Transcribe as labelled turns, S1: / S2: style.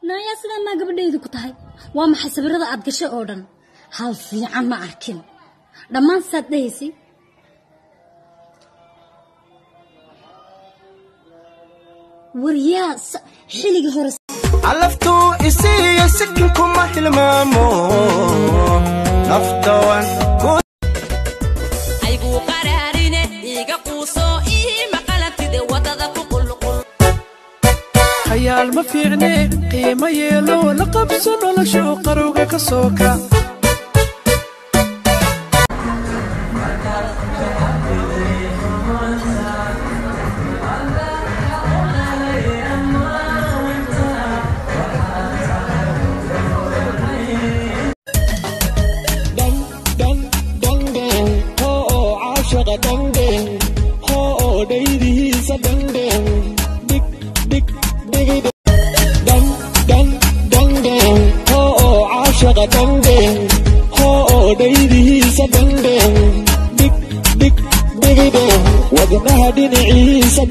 S1: Naayaa, sidaa maa gabadhaydu ku tahay? Waa maxay sawirada aad gashay oo dhan? Hal fiican ma arkin. Dhammaan saad dhahaysay. Waryaa, xilligii hore
S2: Calaftuu isiiya sikinkuma hilmaamo naftawan ku
S3: Ayguu qaraarine iiga quuso ii maqalantide wadada ku qulqul.
S4: Hayaal ma fiicne, qiimo yeelo, la qabso noloshu, qarowga ka soo kac.
S5: Dhandhandhandhen hoo caashaqa dhandhen hoo dhaydihiisa dhandhen dhig dhig dhigidh dhan dhan dhandhen hoo caashaqa dhandhen hoo dhaydihiisa dhandhen dhig dhig dhigidhen wadnaha dhinaciisa.